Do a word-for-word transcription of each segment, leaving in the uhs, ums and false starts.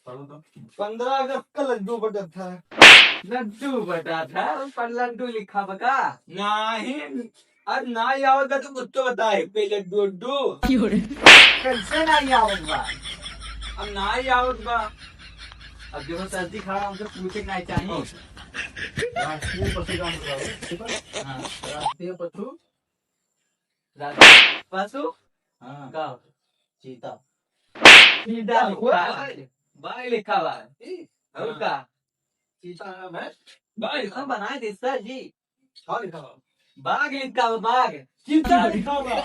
पन्द्रह अगस्त का लड्डू बटा था। लड्डू बटा था, पर लड्डू लिखा बका? नहीं, अब ना आवत बा तो कुछ तो बताए, पे लड्डू उड्डू। कैसे ना आवत बा? अब ना आवत बा। अब देखो, सर जी खड़ा, हमसे पूछे के ना चाहिए। राष्ट्रीय पशु का नाम बताओ, ठीक है? हाँ। राष्ट्रीय पशु। राष्ट्रीय पशु? हाँ। का? चीता। चीता लिखा है। बाघ लिखा बा। और हाँ। का? चीता है, मैं। बाघ। हम बनाए दे सर जी। का लिखा बा? बाघ लिखा बा, बाघ। चीता लिखा बा।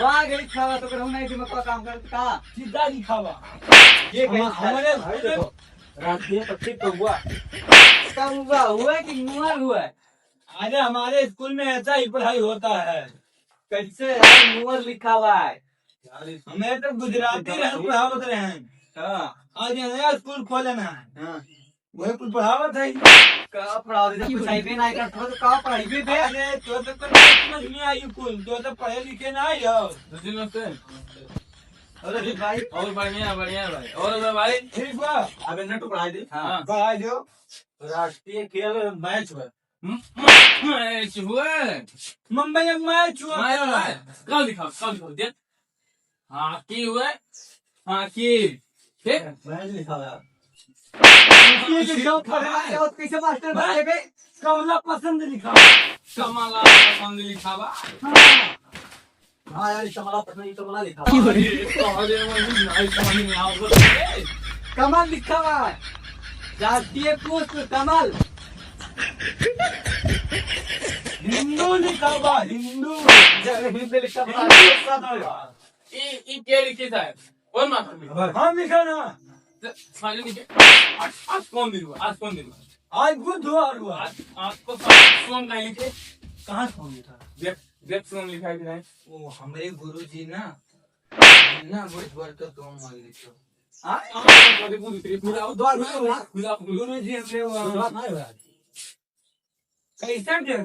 बाघ लिखा बा, तो कहूँ नहीं दिमाग का काम करत का? चीता लिखा बा। ये कहीं हम-, हमारे भाई देखो, राष्ट्रीय पक्षी कौवा। कौवा हुआ कि मोर हुआ? अरे, हमारे स्कूल में ऐसा ही पढ़ाई होता है। कैसे है? मोर लिखा बा है। यार, इस हमें तो गुजराती रहन पढ़ावत रहे हैं। हाँ। आज ये नया स्कूल खोले ना है। हाँ। वही कुल पढ़ावत है। का पढ़ावत है? कुछ आइबे ना करत हो तो का पढ़ाइबे बे? अरे, तो, तो, तो नहीं समझ में आई कुल, तो, तो पढ़े लिखे ना आई हो। जी, नमस्ते। अरे भाई। और बढ़िया, बढ़िया भाई। और बता भाई। ठीक बा। अबे नेट पढ़ाई दे। हाँ। पढ़ाई दो। राष्ट्रीय खेल मैच हुआ। म-, म-, मैच हुआ। मुंबई में मैच हुआ। मैच हुआ। कल दिखाओ, कल दिखाओ, देख। हॉकी हुआ। हॉकी। ठीक? मैच लिखा हुआ। ये जो शब्द पढ़ा है, और कैसे मास्टर बन गए बे? कमला पसंद लिखा हुआ। कमला पसंद लिखा हुआ। हाँ। हाँ यार, कमला पसंद, ये कमला लिखा हुआ। अरे, अरे, वही नहीं समझ में आवत है। कमल लिखा हुआ है। राष्ट्रीय पुष्प कमल। हिंदू लिखा हुआ, हिंदू। जय हिंद लिखा हुआ। हिंदू लिखा हुआ। ई, ई के लिखी साहब? कौन मास्टर लिखा? हम लिखा ना। तो साले लिखे। आज, आज कौन दिन हुआ? आज कौन दिन हुआ? आज बुधवार हुआ। आज, आज तो साले सोम नहीं लिखे। कहाँ सोम लिखा? देख, देख सोम लिखा है कि नहीं? वो हमरे गुरु जी ना, ना बुधवार का सोम मान लिखो। हाँ? हाँ, अरे गुरु जी, बुलाओ, द्वार में बुलाओ। बुलाओ, गुरु जी हमरे वो बुधवार नहीं हुआ। कैसन के?